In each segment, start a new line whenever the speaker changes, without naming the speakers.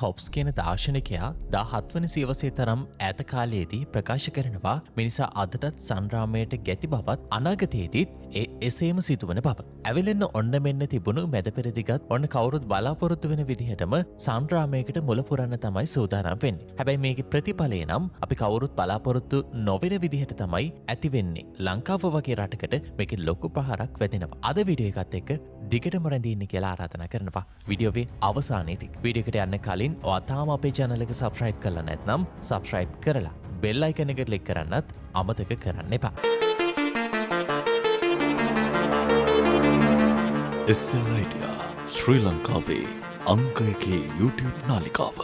හොබ්ස් කියන දාර්ශනිකයා 17 වන සියවසේ තරම් ඈත කාලයේදී ප්‍රකාශ කරනවා මිනිසා අදටත් සංග්‍රාමයට ගැති බවත් අනාගතයේදීත් ඒ එසේම සිදුවන බව. ඇවිලෙන්න ඔන්න මෙන්න තිබුණු මැද පෙරදිගත් ඔන්න කවුරුත් බලාපොරොත්තු වෙන විදිහටම සංග්‍රාමයකට මුල පුරන්න තමයි සූදානම් වෙන්නේ. හැබැයි මේකේ ප්‍රතිඵලය නම් අපි කවුරුත් බලාපොරොත්තු නොවන විදිහට තමයි ඇති වෙන්නේ. ලංකාව වගේ රටකට මේකේ ලොකු පහරක් වැදෙනවා. අද වීඩියෝ එකත් එක්ක දිගටම රැඳී ඉන්න කියලා ආරාධනා කරනවා. වීඩියෝවේ අවසානයේදී වීඩියෝ එකට යන්න කලින් ඔයා තාම අපේ channel එක subscribe කරලා නැත්නම් subscribe කරලා bell icon එක click කරන්නත් අමතක කරන්න එපා.
SL Idea ශ්‍රී ලංකාවේ අංක එකේ YouTube නාලිකාව.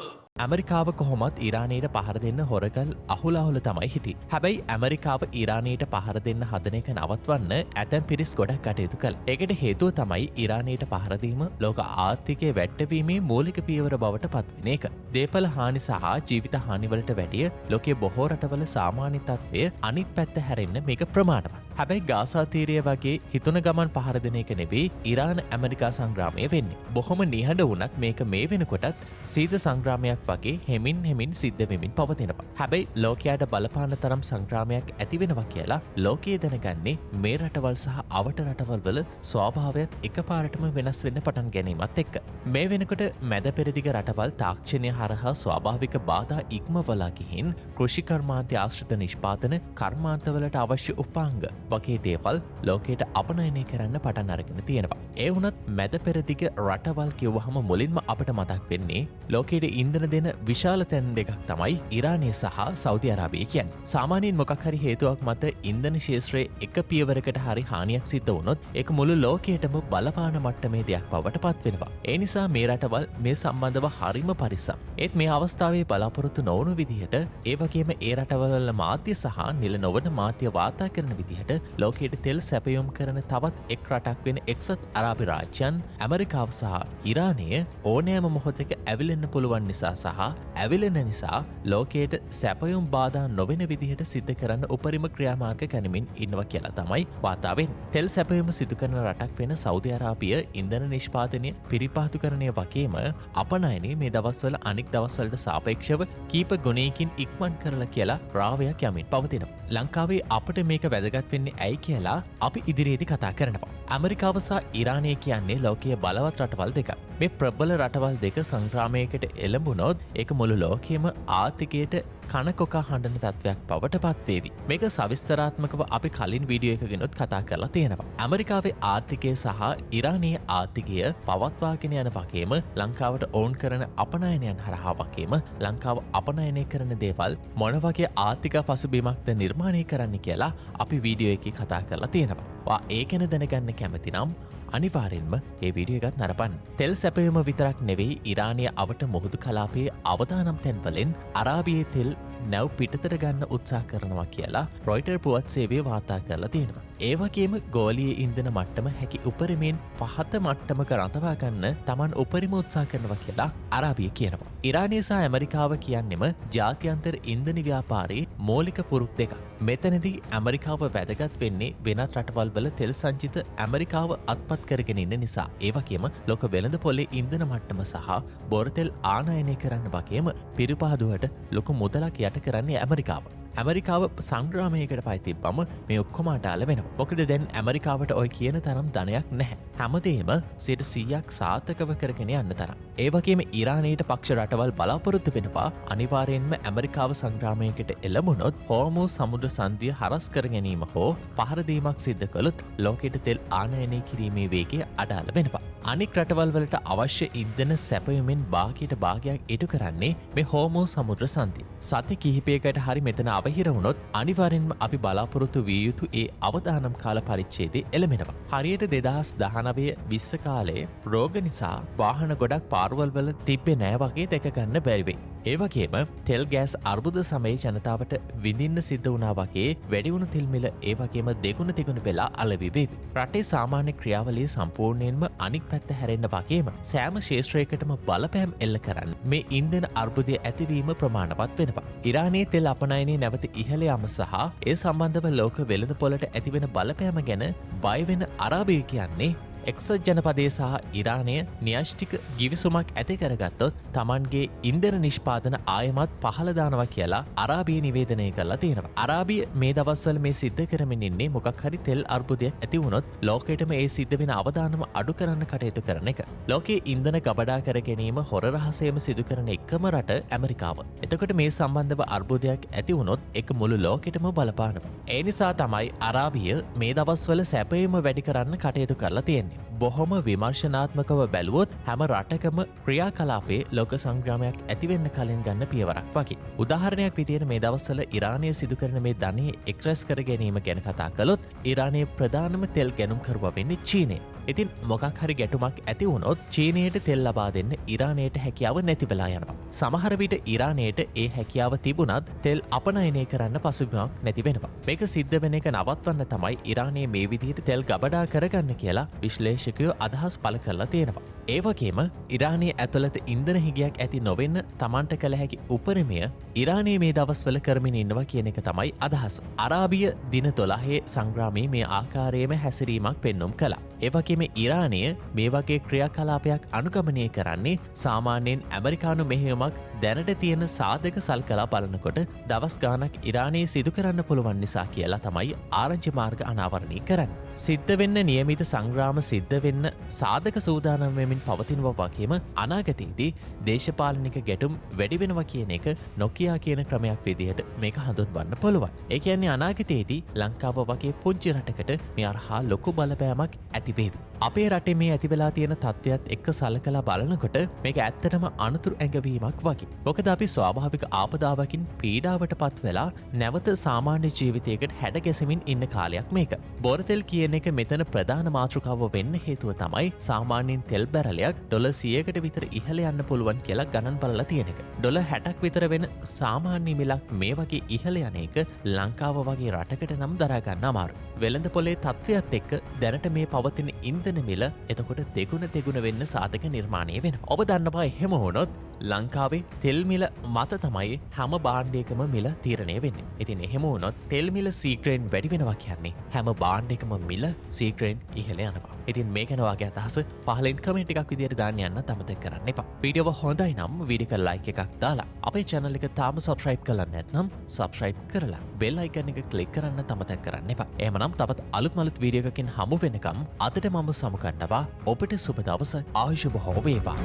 ඇමරිකාව කොහොමත් ඉරානයට පහර දෙන්න හොරගල් අහුල අහුල තමයි හිටියේ. හැබැයි ඇමරිකාව ඉරානයට පහර දෙන්න හදන එක නවත්වන්න ඇතැම් පිරිස් ගොඩක් කටයුතු කළා. ඒකට හේතුව තමයි ඉරානයට පහර දීම ලෝක ආර්ථිකය වැට්ටවීමේ මූලික පියවර බවට පත්වෙන එක. දේපළ හානි සහ ජීවිත හානිවලට වැඩිය ලෝකයේ බොහෝ රටවල සාමාන්‍ය තත්ත්වය අනිත් පැත්ත හැරෙන්න මේක ප්‍රමාණවත්. හැබැයි ගාසා තීරය වගේ හිතුණ ගමන් පහර දෙන එක නෙවෙයි ඉරාන ඇමරිකා සංග්‍රාමය වෙන්නේ. බොහොම නිහඬ වුණත් මේක මේ වෙනකොටත් සීත සංග්‍රාමයක් වගේ හෙමින් හෙමින් සිද්ධ වෙමින් පවතිනවා. හැබැයි ලෝකයාට බලපාන තරම් සංග්‍රාමයක් ඇති වෙනවා කියලා ලෝකයේ දැනගන්නේ මේ රටවල් සහ අවට රටවල් වල ස්වභාවයත් එකපාරටම වෙනස් වෙන්න පටන් ගැනීමත් එක්ක. මේ වෙනකොට මැද පෙරදිග රටවල් තාක්ෂණය හරහා ස්වාභාවික බාධා ඉක්මවලා ගිහින් කෘෂිකර්මාන්තය ආශ්‍රිත නිෂ්පාදන කර්මාන්තවලට අවශ්‍ය උපාංග වගේ දේවල් ලෝකයට අපනයනය කරන්න පටන් අරගෙන තියෙනවා. ඒ වුණත් මැද පෙරදිග රටවල් කිව්වහම මුලින්ම අපට මතක් වෙන්නේ ලෝකයට ඉන්ධන දෙන විශාල තැන් දෙකක් තමයි ඉරානය සහ සෞදි අරාබිය කියන්නේ. සාමාන්‍යයෙන් මොකක් හරි හේතුවක් මත ඉන්ධන ක්ෂේත්‍රයේ එක පියවරකට හරි හානියක් සිද්ධ වුණොත් ඒක මුළු ලෝකයටම බලපාන මට්ටමේ දෙයක් බවට පත් වෙනවා. ඒ නිසා මේ රටවල් මේ සම්බන්ධව හරිම පරිස්සම්. ඒත් මේ අවස්ථාවේ බලාපොරොත්තු නොවුණු විදිහට ඒ වගේම ඒ රටවල් වල මාධ්‍ය සහ නිල නොවන මාධ්‍ය වාර්තා කරන විදිහට ලෝකයට තෙල් සැපයුම් කරන තවත් එක් රටක් වෙන එක්සත් අරාබි රාජ්‍යයන් ඇමරිකාව සහ ඉරානය ඕනෑම මොහොතක ඇවිලෙන්න පුළුවන් නිසා සහ ඇවිලෙන නිසා ලෝකයට සැපයුම් බාධා නොවන විදිහට සිද්ධ කරන්න උපරිම ක්‍රියාමාර්ග ගනිමින් ඉන්නවා කියලා තමයි වාර්තා වෙන්නේ. තෙල් සැපයුම සිදු කරන රටක් වෙන සෞදි අරාබිය ඉන්ධන නිෂ්පාදනය පිරිපාතුකරණය වගේම අපනයනය මේ දවස්වල අනෙක් දවස්වලට සාපේක්ෂව කීප ගුණයකින් ඉක්මන් කරලා කියලා රාවයක් යමින් පවතිනවා. ලංකාවේ අපට මේක වැදගත් වෙන්නේ ඇයි කියලා අපි ඉදිරියේදී කතා කරනවා. ඇමරිකාව සහ ඉරානය කියන්නේ ලෝකයේ බලවත් රටවල් දෙකක්. මේ ප්‍රබල රටවල් දෙක සංග්‍රාමයකට එළඹුණොත් ඒක මුළු ලෝකයේම ආර්ථිකයට කනකොකා හඬන තත්ත්වයක් බවට පත්වේවි. මේක සවිස්තරාත්මකව අපි කලින් වීඩියෝ එකකිනුත් කතා කරලා තියෙනවා. ඇමරිකාවේ ආර්ථිකය සහ ඉරානයේ ආර්ථිකය පවත්වාගෙන යන වගේම ලංකාවට ඕන් කරන අපනයනයන් හරහා වගේම ලංකාව අපනයනය කරන දේවල් මොන වගේ ආර්ථික පසුබිමක්ද නිර්මාණය කරන්න කියලා අපි වීඩියෝ එකේ කතා කරලා තියෙනවා. ඔයා ඒ ගැන දැනගන්න කැමති නම් අනිවාර්යෙන්ම මේ වීඩියෝ එකත් නරඹන්න. තෙල් සැපයුම විතරක් නෙවෙයි ඉරානය අවට මුහුදු කලාපයේ අවදානම් තැන්වලින් අරාබියේ තෙල් නැව් පිටතට ගන්න උත්සාහ කරනවා කියලා රොයිටර් පුවත් සේවය වාර්තා කරලා තියෙනවා. ඒ වගේම ගෝලීය ඉන්ධන මට්ටම හැකි උපරිමයෙන් පහත මට්ටමක රඳවා ගන්න තමන් උපරිම උත්සාහ කරනවා කියලා අරාබිය කියනවා. ඉරානය සහ ඇමරිකාව කියන්නෙම ජාත්‍යන්තර ඉන්ධන ව්‍යාපාරයේ මූලික පුරුක් දෙකක්. මෙතනදී ඇමරිකාව වැදගත් වෙන්නේ වෙනත් රටවල් වල තෙල් සංචිත ඇමරිකාව අත්පත් කරගෙන ඉන්න නිසා. ඒ වගේම ලෝක වෙළඳ පොලේ ඉන්ධන මට්ටම සහ බොරතෙල් ආනයනය කරන්න වගේම පිරිපහදුවට ලොකු මුදලක් යට කරන්නේ ඇමරිකාව. ඇමරිකාව සංග්‍රාමයකට පය තිබ්බම මේ ඔක්කොම අඩාල වෙනවා. මොකද දැන් ඇමරිකාවට ඔය කියන තරම් ධනයක් නැහැ. හැමදේම 100%ක් සාර්ථකව කරගෙන යන්න තරම්. ඒ වගේම ඉරානයට පක්ෂ රටවල් බලාපොරොත්තු වෙනවා අනිවාර්යෙන්ම ඇමරිකාව සංග්‍රාමයකට එළඹුණොත් හෝමෝ සමුද්‍ර සන්ධිය හරස් කර ගැනීම හෝ පහර දීමක් සිද්ධ කළොත් ලෝකෙට තෙල් ආනයනය කිරීමේ වේගය අඩාල වෙනවා. අනෙක් රටවල් වලට අවශ්‍ය ඉන්ධන සැපයුමෙන් භාගයට භාගයක් ඉටු කරන්නේ මේ හෝමෝ සමුද්‍ර සන්ධිය. සති කිහිපයකට හරි මෙතන අවහිර වුණොත් අනිවාර්යෙන්ම අපි බලාපොරොත්තු විය යුතු ඒ අවදානම් කාල පරිච්ඡේදය එළඹෙනවා. හරියට 2019-20 කාලේ රෝග නිසා වාහන ගොඩක් පාරවල් වල තිබ්බේ නෑ වගේ දැක ගන්න බැරි වෙයි. ඒ වගේම තෙල් ගෑස් අර්බුද සමයේ ජනතාවට විඳින්න සිද්ධ වුණා වගේ වැඩි වුණු තෙල් මිල ඒ වගේම දෙගුණ තිගුණ වෙලා අලෙවි වේවි. රටේ සාමාන්‍ය ක්‍රියාවලිය සම්පූර්ණයෙන්ම අනික් පැත්ත හැරෙන්න වගේම සෑම ක්ෂේත්‍රයකටම බලපෑම් එල්ල කරන්න මේ ඉන්ධන අර්බුදය ඇතිවීම ප්‍රමාණවත් වෙනවා. ඉරානයේ තෙල් අපනයනයේ නැවත ඉහළ යාම සහ ඒ සම්බන්ධව ලෝක වෙළඳ පොළට ඇතිවෙන බලපෑම ගැන බය වෙන අරාබිය කියන්නේ එක්සත් ජනපදයේ සහ ඉරානය න්‍යෂ්ටික ගිවිසුමක් ඇති කරගත්තොත් තමන්ගේ ඉන්ධන නිෂ්පාදන ආයමත් පහළ දානවා කියලා අරාබිය නිවේදනය කරලා තියෙනවා. අරාබිය මේ දවස්වල මේ සිද්ධ කරමින් ඉන්නේ මොකක් හරි තෙල් අර්බුදයක් ඇති වුණොත් ලෝකෙටම ඒ සිද්ධ වෙන අවදානම අඩු කරන්න කටයුතු කරන එක. ලෝකයේ ඉන්ධන ගබඩා කර ගැනීම හොර රහසේම සිදු කරන එකම රට ඇමරිකාව. එතකොට මේ සම්බන්ධව අර්බුදයක් ඇති වුණොත් ඒක මුළු ලෝකෙටම බලපානවා. ඒ නිසා තමයි අරාබිය මේ දවස්වල සැපයීම වැඩි කරන්න කටයුතු කරලා තියෙන්නේ. බොහොම විමර්ශනාත්මකව බැලුවොත් හැම රටකම ක්‍රියාකලාපයේ ලෝක සංග්‍රාමයක් ඇති වෙන්න කලින් ගන්න පියවරක් වගේ. උදාහරණයක් විදියට මේ දවස්වල ඉරානය සිදු කරන මේ ධනය එක්රැස් කර ගැනීම ගැන කතා කළොත් ඉරානයේ ප්‍රධානම තෙල් ගැනුම්කරුවා වෙන්නේ චීනය. ඉතින් මොකක් හරි ගැටුමක් ඇති වුණොත් චීනයට තෙල් ලබා දෙන්න ඉරානයට හැකියාව නැති වෙලා යනවා. සමහර විට ඉරානයට ඒ හැකියාව තිබුණත් තෙල් අපනයනය කරන්න පසුබිමක් නැති වෙනවා. මේක සිද්ධ වෙන එක නවත්වන්න තමයි ඉරානය මේ විදිහට තෙල් ගබඩා කරගන්න කියලා විශ්ලේෂකයෝ අදහස් පළ කරලා තියෙනවා. ඒ වගේම ඉරානයේ ඇතුළත ඉන්ධන හිගයක් ඇති නොවෙන්න තමන්ට කළ හැකි උපරිමය ඉරානයේ මේ දවස්වල කරමින් ඉන්නවා කියන එක තමයි අදහස. අරාබිය දින 12 සංග්‍රාමයේ මේ ආකාරයේම හැසිරීමක් පෙන්නුම් කළා. ඒ වගේම ඉරානය මේ වගේ ක්‍රියාකලාපයක් අනුගමනය කරන්නේ සාමාන්‍යයෙන් ඇමරිකානු මෙහෙයුමක් දැනට තියෙන සාධක සල්කලා බලනකොට දවස් ගාණක් ඉරානයේ සිදු කරන්න පුළුවන් නිසා කියලා තමයි ආරංචි මාර්ග අනාවරණය කරන්නේ. සිද්ධ වෙන්න නියමිත සංග්‍රාම සිද්ධ වෙන්න සාධක සූදානම් වෙමින් පවතිනවා වගේම අනාගතයේදී දේශපාලනික ගැටුම් වැඩි වෙනවා කියන එක නොකියා කියන ක්‍රමයක් විදිහට මේක හඳුන්වන්න පුළුවන්. ඒ කියන්නේ අනාගතයේදී ලංකාව වගේ පුංචි රටකට මේ අරහා ලොකු බලපෑමක් ඇති වේවි. අපේ රටේ මේ ඇති වෙලා තියෙන තත්ත්වයත් එක්ක සලකලා බලනකොට මේක ඇත්තටම අනතුරු ඇඟවීමක් වගේ. මොකද අපි ස්වාභාවික ආපදාවකින් පීඩාවට පත් වෙලා නැවත සාමාන්‍ය ජීවිතයකට හැඩ ගැසෙමින් ඉන්න කාලයක් මේක. බොරතෙල් කියන එක මෙතන ප්‍රධාන මාතෘකාව වෙන්න හේතුව තමයි සාමාන්‍යයෙන් තෙල් බැරලයක් $100කට විතර ඉහළ යන්න පුළුවන් කියලා ගණන් බලලා තියෙන එක. $60ක් විතර වෙන සාමාන්‍ය මිලක් මේ වගේ ඉහළ යන එක ලංකාව වගේ රටකට නම් දරා ගන්න අමාරුයි. වෙළඳ පොලේ තත්ත්වයත් එක්ක දැනට මේ පවතින ඉන්ධන මිල එතකොට දෙගුණ තෙගුණ වෙන්න සාධක නිර්මාණය වෙනවා. ඔබ දන්නවා එහෙම වුණොත් ලංකාවේ තෙල් මිල මත තමයි හැම භාණ්ඩයකම මිල තීරණය වෙන්නේ. ඉතින් එහෙම වුණොත් තෙල් මිල සීක්‍රෙන් වැඩි වෙනවා කියන්නේ හැම භාණ්ඩයකම මිල සීක්‍රෙන් ඉහළ යනවා. ඉතින් මේ ගැන ඔයාගේ අදහස පහලින් කමෙන්ට් එකක් විදියට දාන්න යන්න අමතක කරන්න එපා. වීඩියෝව හොඳයි නම් වීඩියෝ එක ලයික් එකක් දාලා අපේ channel එක තාම subscribe කරලා නැත්නම් subscribe කරලා bell icon එක ක්ලික් කරන්න අමතක කරන්න එපා. එහෙමනම් තවත් අලුත්ම අලුත් වීඩියෝ එකකින් හමු වෙනකම් අදට මම සමුගන්නවා. ඔබට සුබ දවසක්, ආයුෂ බොහෝ වේවා.